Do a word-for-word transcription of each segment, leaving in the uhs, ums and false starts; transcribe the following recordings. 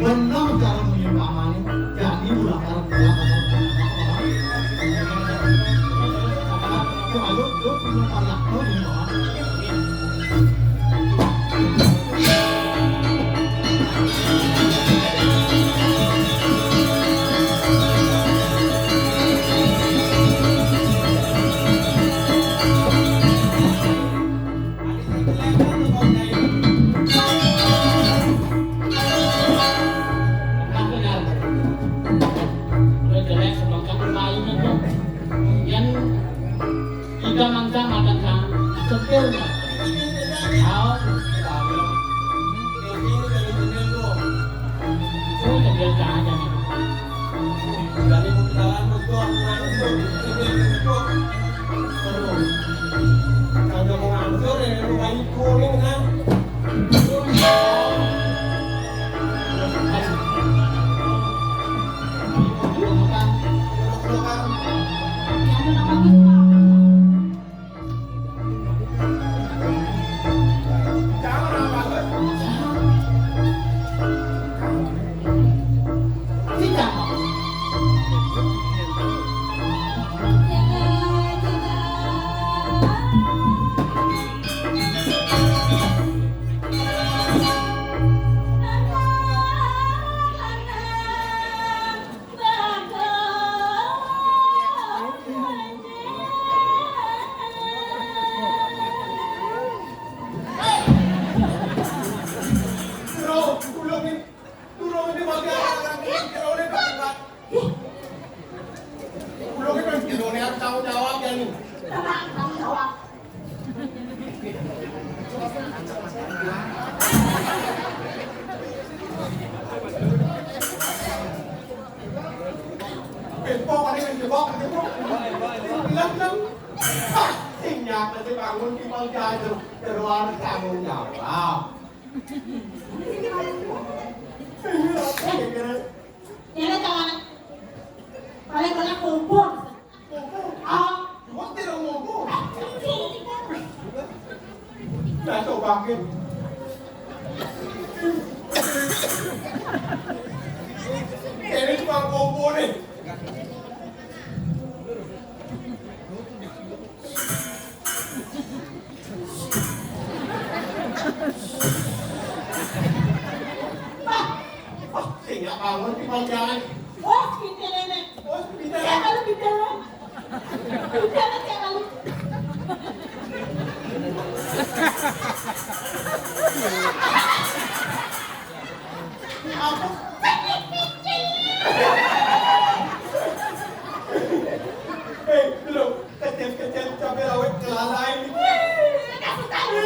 Bener cara punya pamane. Jadi ulah karep-karep. Ayo, yuk, yuk, yuk, yuk. Yan, ika mangsa matang ka, sepil. Aw, itu ya biasa aja nih. Dari putaran betul, langsung. Aduh. Kalau mau ngangsur, ya, lu main kuning, kan? Tanggung jawab ya nih. Tenang, tanggung jawab. Bengkok, ada yang jebak, jebak. Bilang, bilang. Ah, sinyap aja bangun di pagi aja. Keluar tanggung jawab. Ini apa ya, kira? Ini jangan. Paling banyak kumpul. Ah, gua tidak mau. Nah, coba, Kim. Ini cuma kompo nih. Pak, Pak, sing nggak bangun di panjangan. Oh, pinter nenek. Oh, pinter. Saya kalau pinter. Pinter, saya kalau. Apa? Eh, belum. Kecil-kecil cabai rawit kelalain. Wih, kasih tahu.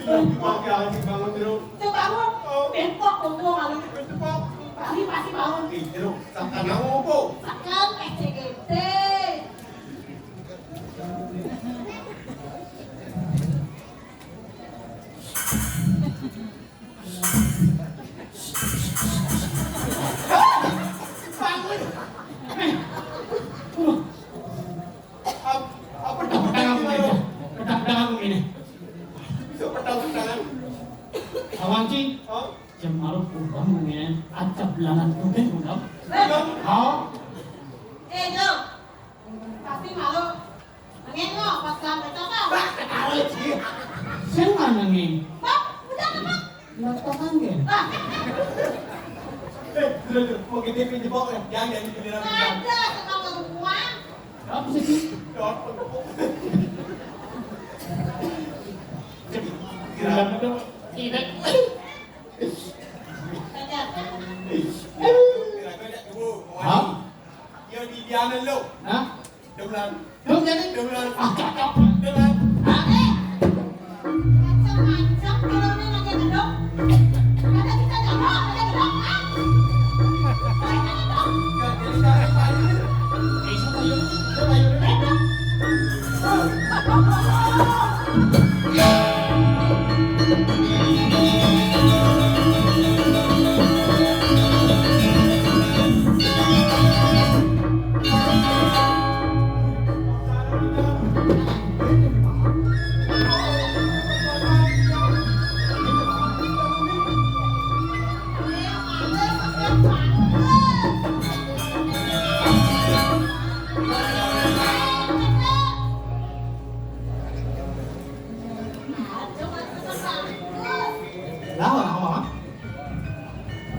Belum dipakai, anjing, bangun, Bro. Tuh, bangun. Oh. Bengkok, kumpul, malu. Bengkok. Pasti, pasti bangun. Ih, Bro, sangkan aku, Bro. Sangkan, S C G T. Bangun. Ap-, apa petang-petangan ini? Petang-petangan ini. Bisa petang-petangan. Awanci. Hah? Jam malu kurang ini. Acap langan kuda kurang. Hah? Eh, Jok. Pasti malu. Nanging lo, pas sampai sana. Wah, ketawa sih. Sing nanging. Bang, udah apa? Nggak tahu kan, Gen? Ah. Eh, dulu, dulu. Mau kita pinjebok ya? Jangan, jangan giliran. Ada, sama perempuan. Apa sih? Dot. Giliran itu. Tidak. Hah? Yo, di Diana lo. Hah? Duluan. Duluan jadi? Duluan. Ah, cocok. Duluan. Hah? Eh. Macam-macam kalau ini lagi gedok. Ada kita gedok, ada gedok, ah. Mereka gedok. Ya, jadi jangan payu. Eh, siapa yuk? Siapa yuk? Mereka. Lah, orang apa, Mak?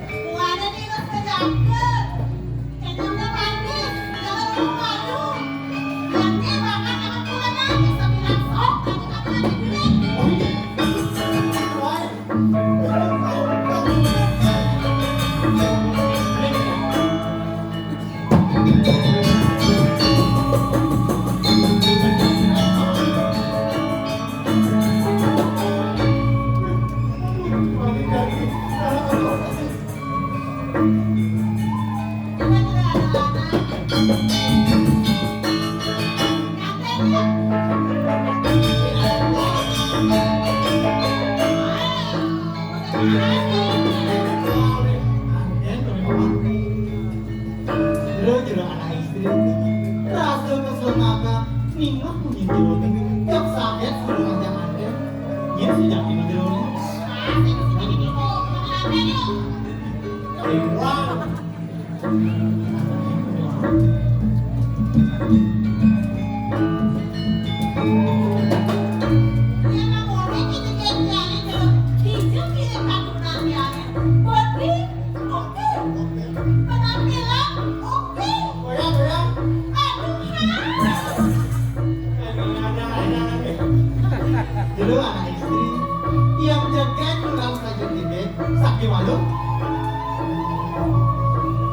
Buahnya nih, Mas, kerja. Kecapnya manis, jangan lupa madu. Nanti makan sama buah nanti, sambil sok, nanti kamu nanti beli. Oh, iya. Wah. Jero-jero anak istri, rasa kesenangan ningeh munyi jero ning tiap saget suruh ngajak anten. Yen sejati jero ning. Dewa. Oke. Penampilan oke. Goyang, goyang. Aduh, hai. Dulu anak istri, yang jaga kurang saja tipe, sakit malu.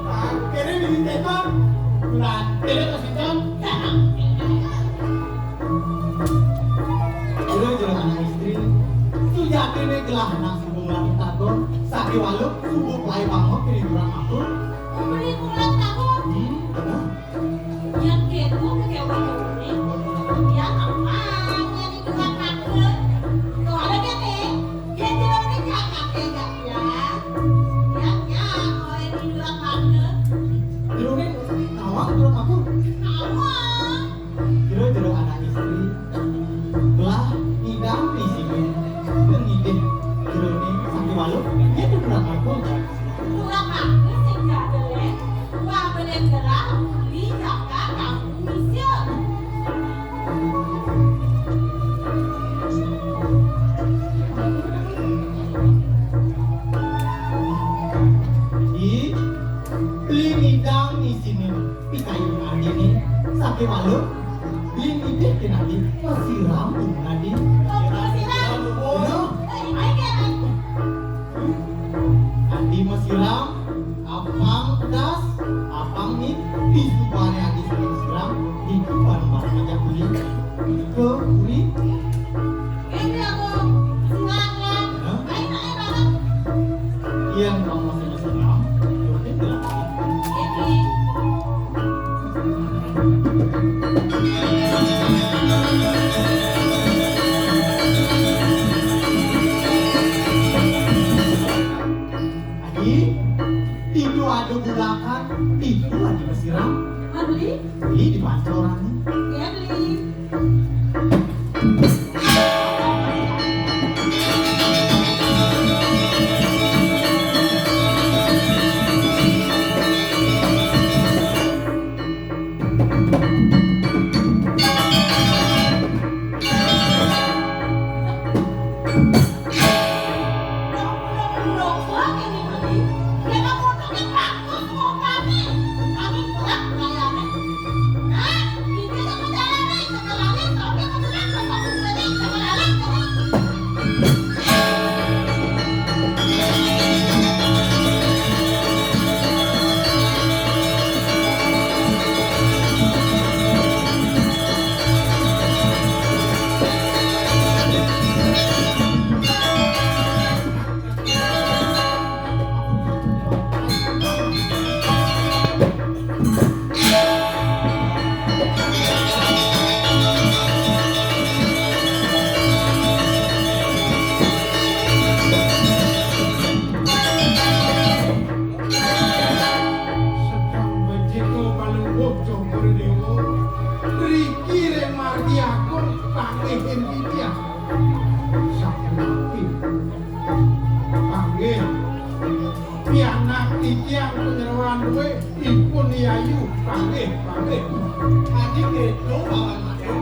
Akhirnya di telepon, bulan, telepon si Tom, datang. Jero-jero anak istri, sujatine gelah anak subuh nglatih tagon, sakewalu subuh pelai bangun kene kurang akur. Beli kurang tagon. Hmm, bener. Yang ketu kecewa ini, yang apa yang digerak akur? Soalnya kene, dia jero ini jangan tega ya. Yang ya, kalau yang digerak akur. Jero ini mesti nawang kurang akur. Nawang. Jero-jero anak istri, belah ngidam di sini, ngidih jerone sakewalu, ya tuh kurang akur. Kurang akur sing jagelek, wah belen gelah, uli jaka kampung misir. Ih, beli ngidam di sini. Pikayun adine, sakewalu, beli nitih kenali, masiram umnadi. Oh, masiram. Bener. Eh, baik ya, baik. Adi masiram, apang pedas, apang mie, di subane adi sini masiram, di tuan barang aja beli. Ke uri. Ini aku, silakan. Hah? Ayo, ayo, ayo. Yen kamu masih masiram, ikutin gerak. Adi, itu ada bulakan, itu ada masiram. Beli? Beli di pancoran. Ya, beli. Sedang becik palungguh Jongkor Dewa, riki ring margi akur panggih ing titiang. Sapunapi? Panggih. Pianak titiang panyeroan duwe, ipun yayu, panggih, panggih. Adik itu lawan madu,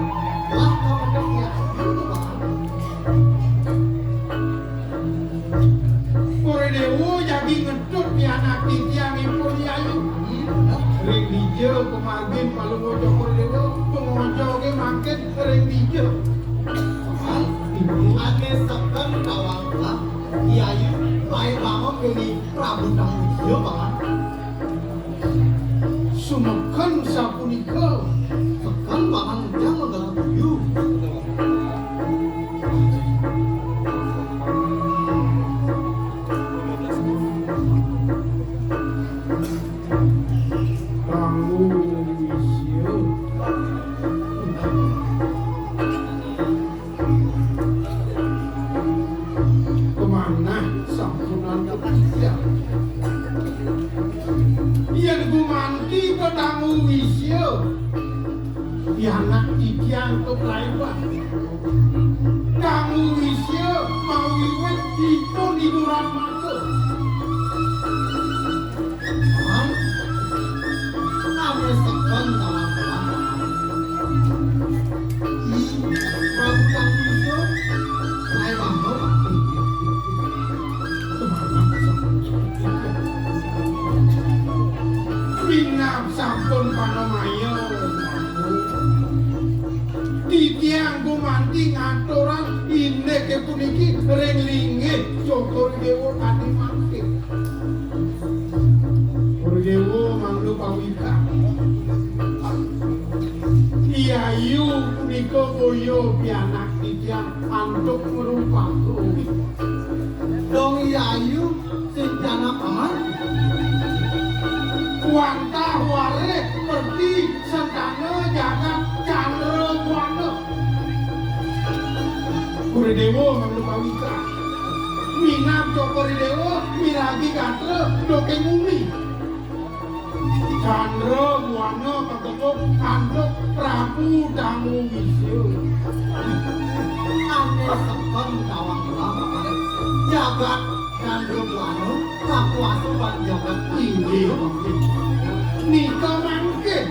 lah kau mendem yayu, Bang. Ngedut pianak titiangipun Yayu. Ring dija pamargin Palungguh Cokor Dewa, pangonjone mangkin ring dija. Ane seken tawang telah, Yayu, bae bangun kene Prabu Tanggusia, Paman. Sumeken sapunika. Seken, Paman, ujang menggalah tuyu. Kanggo wisya. Kemanah sampunan kepikiran. Yen gumanti petanggu wisya, pianak titiang kepraiban. Kanggo wisya mawiwit ipun iduran mata. Paman, nami sekon tawang-tawang. Ih, Prabu Tanggusia, rai mangga. Minab sampun panamaya, Prabu. Titiang gumanti ngaturang indike puniki ring linggih Cokor Dewa kadi mangkin. Para Dewa mangda pawitah. Yayu punika boya pianak titiang antuk ngrumpaka. Dong Yayu sing pianak Paman. Wantah warih perti sentana jagat Candra Buana. Kuri Dewa mangda pawitra. Minab Cokor Dewa miragi gatra doke nguni. Candra Buana kaketuk antuk Prabu Danu Wisya. Ane sekon tawang tawang. Jagat Candra Buana kakuasa wan jagat inggih. Nika mangkin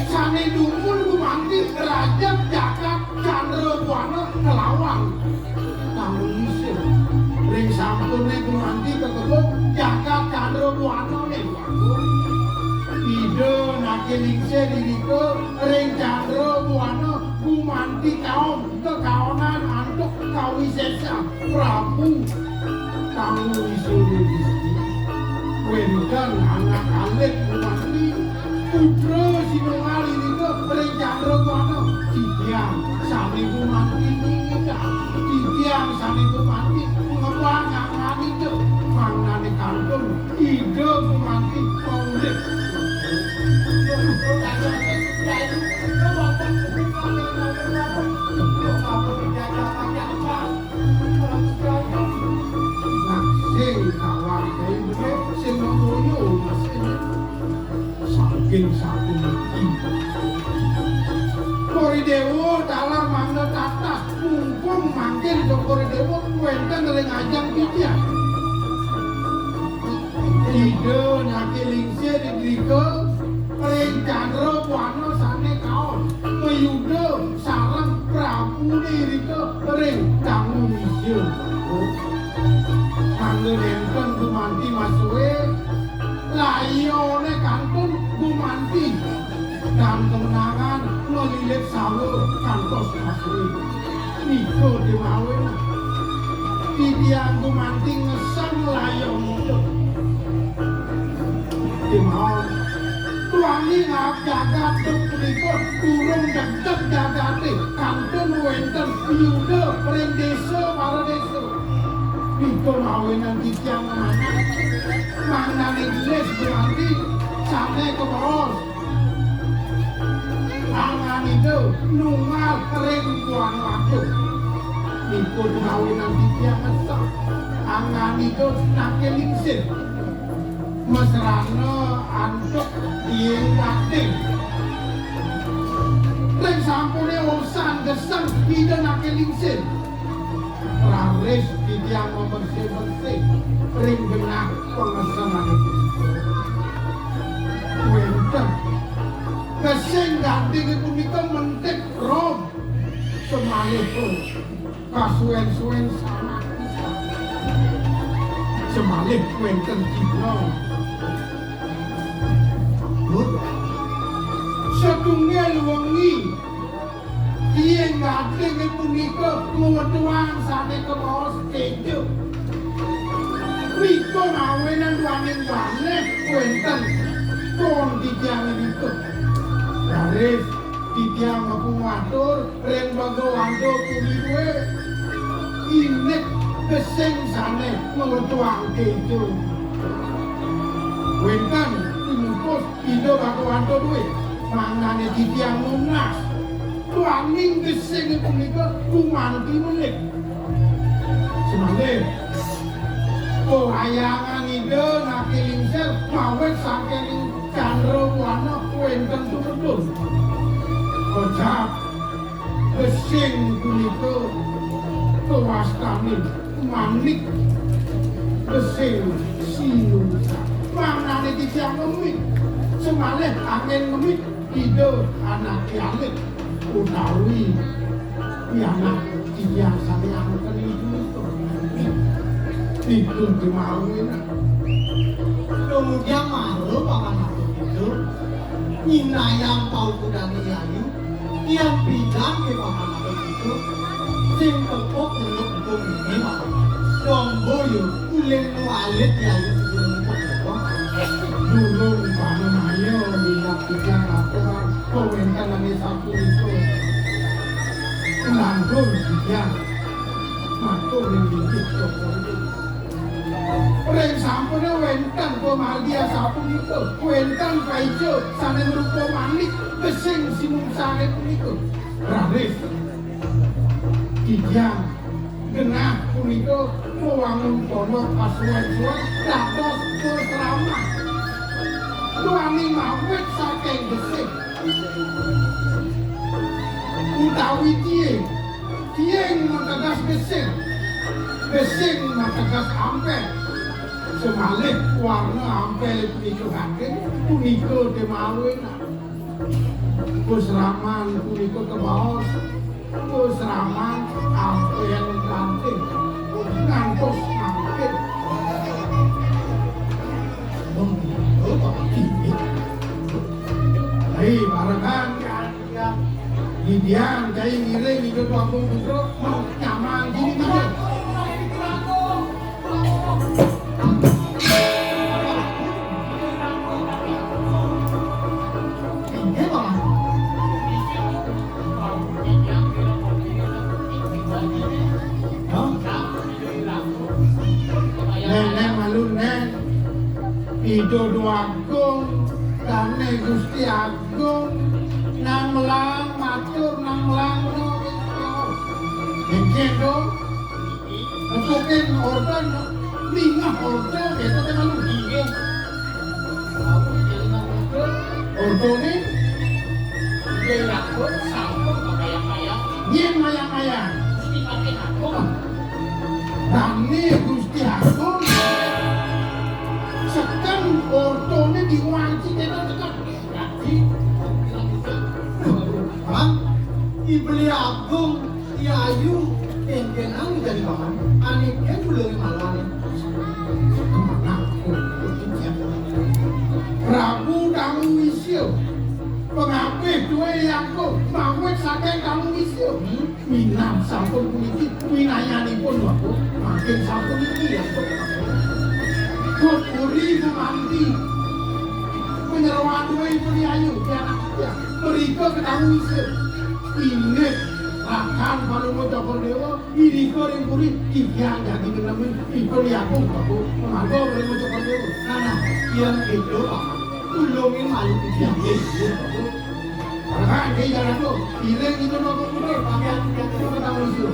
sane dumun gumanti rajab jagat Candra Buana kelawan Tangun Wisya. Ring sampune gumanti kakebuk jagat Candra Buana ning Ida nake lingsir irika ring Candra Buana gumanti kaon kekaonan antuk kawisesan Prabu Tangun Wisya. Wenten anak alit gumanti putra sinungal irika ring Candra Buana. Titiang sane gumanti ninggal. Titiang sane gumanti ngebang angan ida. Mangnane kantun ida gumanti maurip. Sing kawang dai bener, sing mamoyo, sing saking sapuniki. Kori Dewa taler mangda tatas, mumpung mangkin Kori Dewa wenten ring ajang titiang. Ida nake lingsir irika ring Candra Buana sane kaon, mayuda sareng Prabune irika ring Tangun Wisya. Mangda nenten gumanti masue, layone kantun gumanti. Dan kemenangan melilit sawa kantos masue. Nika dimawe. Titiang gumanti ngesang layong ida. Dimawe. Tuangi ngap jagat duk punika durung degdeg jagate kantun wenten yuda ring desa para desa. Nika mawinan titiang manah. Mangnane gelis gumanti sane kebaos. Anganida nunggal ring Buana Agung. Nika mawinan titiang ngesang. Anganida nake lingsir. Mesrana antuk ing gading. Ring sampune usan geseng ida nake lingsir. Raris titiang mabersih-bersih ring genah pangesenane. Wenten gesing gading punika mentik rom semalih pun kasuwen-suwen sanak pisan. Malih wénten dina. Satunggal wengi, tiyang gading punika ngwetuang sané kemaos kéja. Nika mawinan duaning wanéh wénten kon titiang nika. Raris titiang matur ring Bhagawanta Puri duwé, indik gesing sané ngwetuang kéja. Wénten tinutus Ida Bhagawanta duwé, mangdané titiang nunas duaning gesing punika gumanti melik. Semalih, wewayangan Ida naké lingsir mawit saking Candra Buana wénten tumedun. Kocap gesing punika kawastanin manik gesing sinungsa. Mangdané titiang ngemit, semalih anggén ngemit Ida anaké alit utawi pianak titiang sané angken ibu. Ibu kémawinan. Kemudian mara paman atur ibu nyinayang paukudané Yayu, yén pidan ké paman atur ibu sing tepuk ngeluk hukum ini, Pak. Dombo yo uling nu alit Yayu sebelum tepuk. Durung panemaya minat pidan aturan kawéntenané sapunika. Lantur titiang matur ring inggih Cokor. Ring sampuné wénten pamargi asapunika, wénten paica sané ngrupa manik gesing sinungsané punika. Raris titiang genah punika mawangun pondok pasuwén-suwén dados pasraman. Duaning mawit saking gesing utawi ciing. Ciing mateges gesing. Gesing mateges ampél. Semalih warna ampél punika gading, punika kémawinan. Pasraman punika kabaos pasraman ampél ranting ngantos mangkin. Mengko Bapak Tinggi. Hei, barengan. Didian, cai ngiring, hidup Agung Putra, mau nyaman, gini, gini. Ini, Pak. Hah? Neng, neng, malu, neng. Ida Dwagung, dané Gusti Agung, nang melang, matur, nang melang, no. Nggih, dong. Nepukin organ, mingah organ, gitu kan, malu. Nggih. Organe? Nggih, sampun, sampun, mayang-mayang. Nggih, mayang-mayang. Gusti Patih Agung. Dane Gusti Agung. Seken organe diwanci kena tekan. Dadi, Bang, I Beli Agung, I Ayu, kengkenang dadi paman. Ane ken belum malu ane. Prabu Tamu Wisya, pengabih duwe Yaku, mawit saking Tamu Wisya. Minat sampun puniki, winayanipun Waku, makin sampun iki Yaku. Kuturi gumanti, penyeroan duwe Ibu Ayu, ya, ya, mriko ke Tamu Wisya. Inggih, rakan Palungguh Cokor Dewa, irika ring puri, titiang jagi nenemin, ipun Yaku, Waku, mangga Palungguh Cokor Dewa. Nah, nah, yang itu, Pak, tulungin malu titiang, nggih, Waku. Rakan, nggih, jalan tuh. Iring itu, Waku, mundur, pakaian, pakaian itu, Tamu Wisya.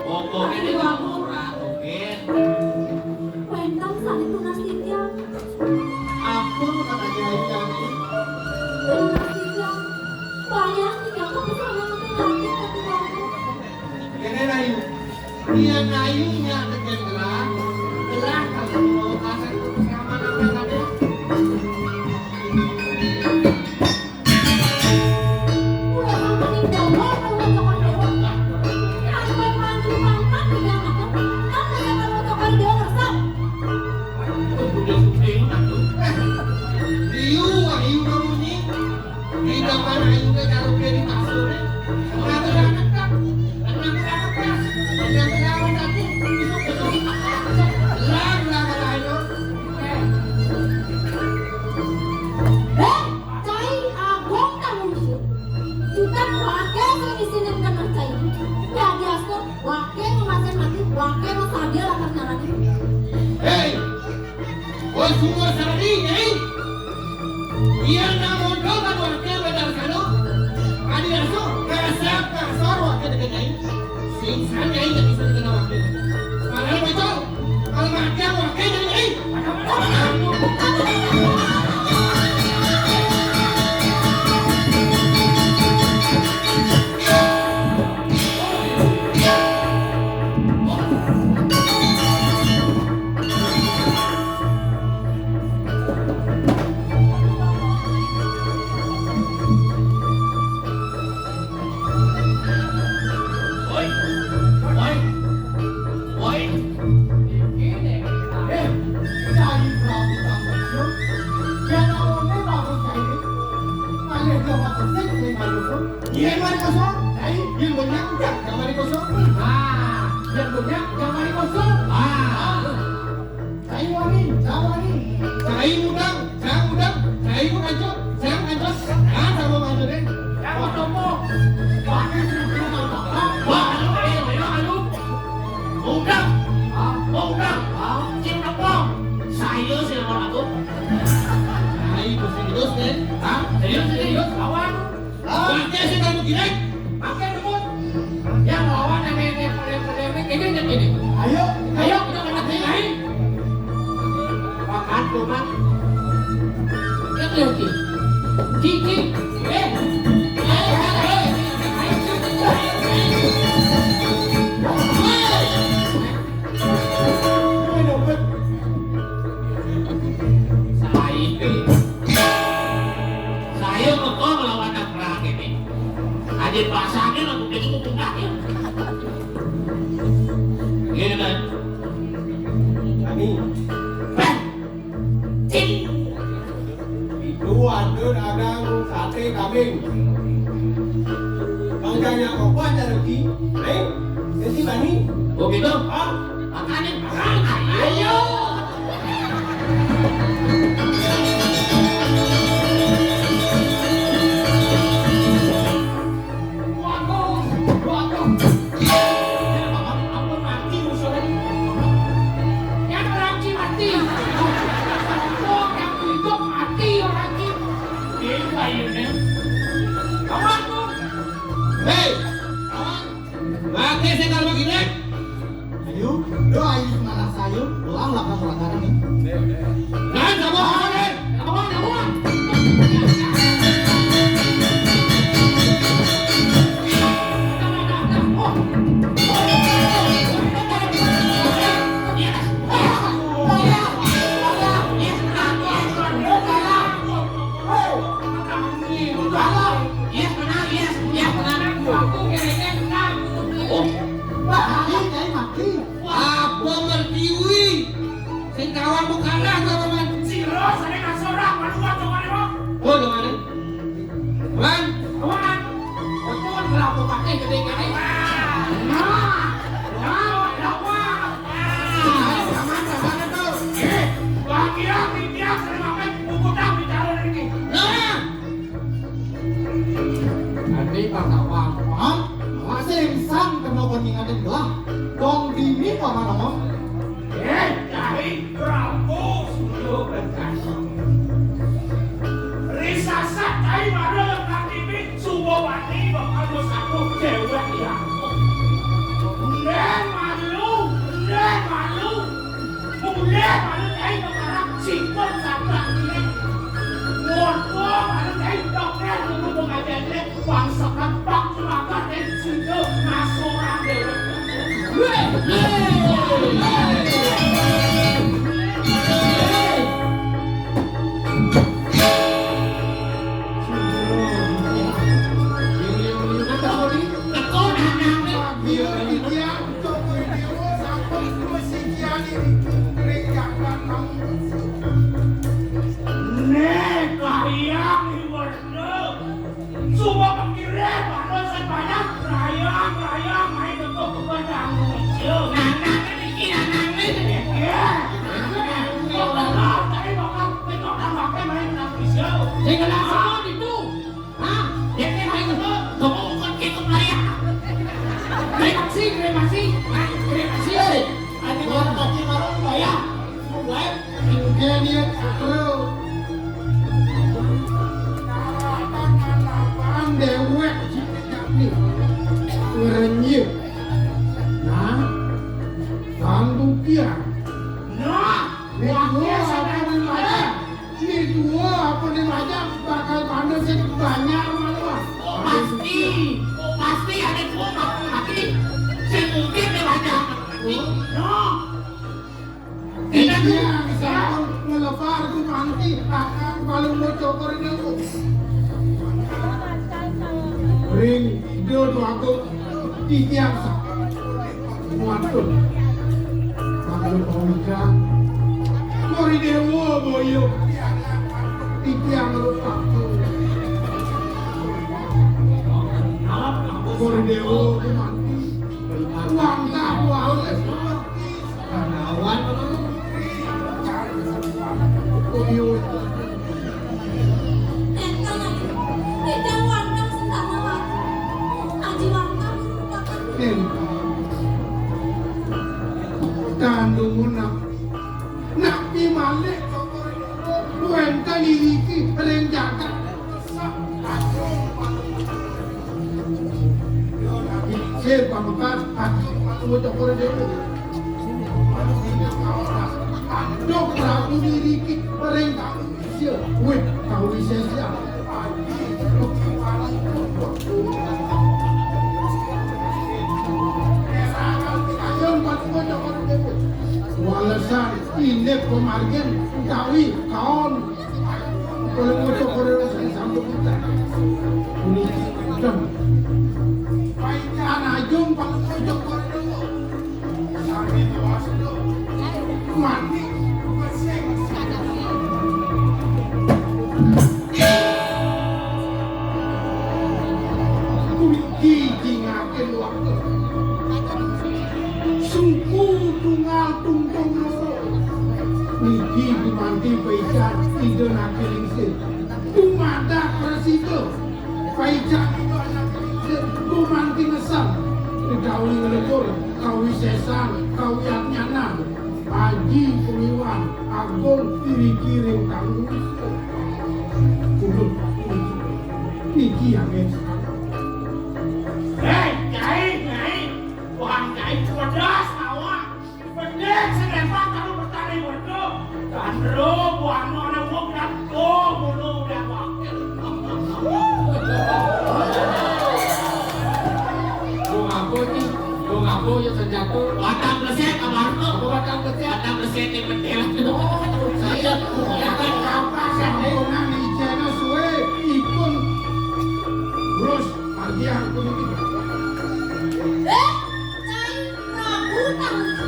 Pokoknya dia nggak murah, mungkin. Wénten sané tunas titiang. Ampun, Pak Haji Ayu Yanti. Tunas titiang. Banyak titiang kok bisa nonton lagi, tapi bagus. Kéné Ayu. Iya, Ayu nya tegén gerah. Gerah kalau mau kasar sama nang ada. Liu, ayu kamu ni. Di zaman ayu ke kalau dia di pasar ni. Aku dah dekat. Aku dah dekat. Aku dah dekat. Isuk, isuk. Lah, lah, lah, lah. Éh, cai agung kamu ni. Sudah waké sing isinin kana cai. Dadi astuh, waké ngemasin mati, waké masadia lakar nyarani. Héi, woi sumur sarani, Nyai. Iya, namun kau kan waké badar kano. Adi astuh, kasar, kasar waké dengan Nyai. Sing san Nyai jadi isinin kana waké. Padahal bocor. Kalau makan, makan jadi, eh. Woi, woi, woi. Éh, cai Prabu Tambaksun. Yén amoné bagus cai. Malih do bagus sing cai bagus. Yén mari kosong, cai. Yén banyak, jangan mari kosong. Ah, yén banyak, jangan mari kosong. Ah. Cai wani, cai wani. Cai udang, cai udang, cai pun hancur, cai pun hancur. Ah, sama maju deh. Cai mau tompo. Pakai sendiri, Pak. Wah, aduh, ayo, ayo, ayo. Udang. Ah, oh, udang. Ah, cai udang, Bang. Saya sih, Bang, aku. Cai mesti terus, deh. Hah? Serius, serius, lawan. Pakai sih, kamu gini. Pakai, Bang. Yang lawan yang, yang, yang, yang Ayo, ayo kita makan naik. Makan tuh, Mak. Lihat, lihat, Ki. Ki, Ki. Eh. Ayo, ayo, ayo. Ayo, Ki. Ayo. Saya, saya kok ngelawan anak perang ini. Aja pasangnya lah, udah cukup pundak ya. Iya kan? Ani. Bang. Cing. Itu ada dagang sate kambing. Bang Jaya kok aja rugi. Neng, jadi Bani. Oh gitu? Hah? Makanya, makanya. Ayo. Waduh, waduh. Ya, Bapak, ampun, mati musuh tadi. Yang lagi mati. Sombong, yang hidup mati orang ini. Ini kayaknya. Awas, tuh. Hei, awas. Pakai sendal begini. Ayo, doa ini mana saya? Doa lah kamu langgaran nih. Dan sama apa nih? Apa, apa? Yes, menang, yes, yes, menang. Aku kira-kira menang. Oh. Wah, ini kayak mati. Apa mertiwi? Sing kawan bukanlah kawan. Siro, saya nggak seorang, malu buat kawan, Bang. Oh, kawan. Kawan. Kawan. Betul, berapa pakai gede kali? Wah. Wah. Wah. Wah. Kawan, kawan itu. Eh, bahagia, dia sering makan buku tak bicara ini. Nah. Ati Pandawa, Paman, masih insan kena kon ingatin gelah. Dong dini, Paman, Paman. Eh, cari Prabu Suryo Kencana. Risasat cari mana yang nanti suba wani bakal bersatu cewek ya. Nen malu, nen malu. Mulai malu cari perkara sikon sabrak ini. Ngono malu cari dokter untuk pengajian ini. Bangsa kepak curagan dan sudah ngasorang dewek. Nek, kahiyang, Iwan. Suba pengkirim, mana saya banyak, rayang, rayang, main ke kebun tanggung jawab. Nanang ini, nanang ini. Iya. Kok kenal, tadi bakal petok tambahkan main tanggung jawab. Saya kenal semua itu. Hah? Dia kan main ke, kamu bukan gitu, rayang. Kremasi, kremasi. Hah? Kremasi. Eh, ada orang lagi baru bayar. Enggak, dia cakro. Apaan dewek sih, ngerenyih. Nah, bantu dia. Nah, wakil apa nih, Majang? Ini dua apa nih, Majang? Bakal panesin banyak malu. Oh, pasti. Oh, pasti ada dua mati. Saya mungkin nih, Majang. Nah. Iya, sampun ngelebar ku manti, akan paling mau cokor ini aku. Ring, ide tu aku, titiang sa-, waduh. Kalau mau nikah, Mori Dewo, boyo. Titiang lupa. Mori Dewo, ku manti. Uang tak, uang. Kawan. Entah, Aji. Tidak wantah sing tak mawat. Aji wantah merupakan. Entah. Kandungmu nak, nak pi malik. Wénten iriki ring jagat. Sir pamekat, aduh, aduh, cokor dhewe. Duh Prabu niriki ring kawisya. Wih, kawisya. Walesan indik pamargin utawi kaon. Paling ujug koridor sing sampun kita. Puniki kenceng. Paican ajung paling ujug koridor. Sami tewas itu. Mandi bersih. Puniki jingakin waktu. Suku tunggal tungtung loro. Niki gumanti paican Ida Naki Lingsir. Dumadak prasida. Paican Ida Naki Lingsir gumanti ngesel. Digawi nglebur, kawisesan, kawiyatnyanan. Aji Kumiwan Agung tiriki ring kanggo. Ulun niki angin. Hei, Cai, Nyai. Wah, Cai pedas awak. Pedek sedepan kalau bertani berdua. Candro buana ana wong dan to bulu dan wakil. Wong apa iki? Wong apa ya senjata? Batang beset apa harta? Batang beset. Batang beset yang pentil. Saya ya kan apa sih? Sampunan ijena suwe ipun. Terus margi aku niki. Eh, Cai Prabu Tangki.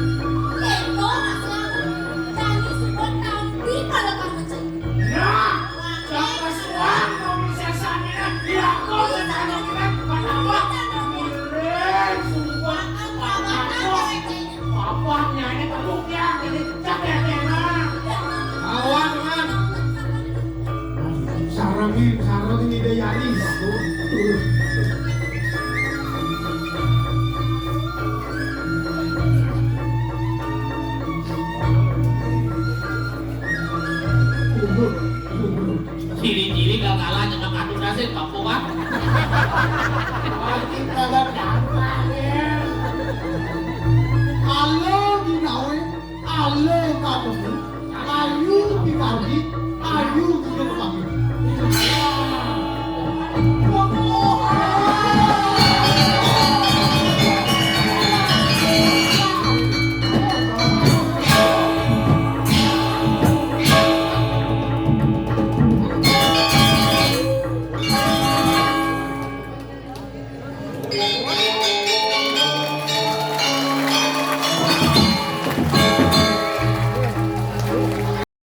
Ento masih aku. Cai sudah tampi pada kamu, Cai. Nah, siapa suang mau bisa samina? Dilakukan kita pada apa? Miring, sumpah. Apa nyanyi terbuka, jadi cak ya kena. Awan, awan. Sarengin, sarengin Ida Yari. Cili-cili gak kalah nyemek adu nasib, kampung ah.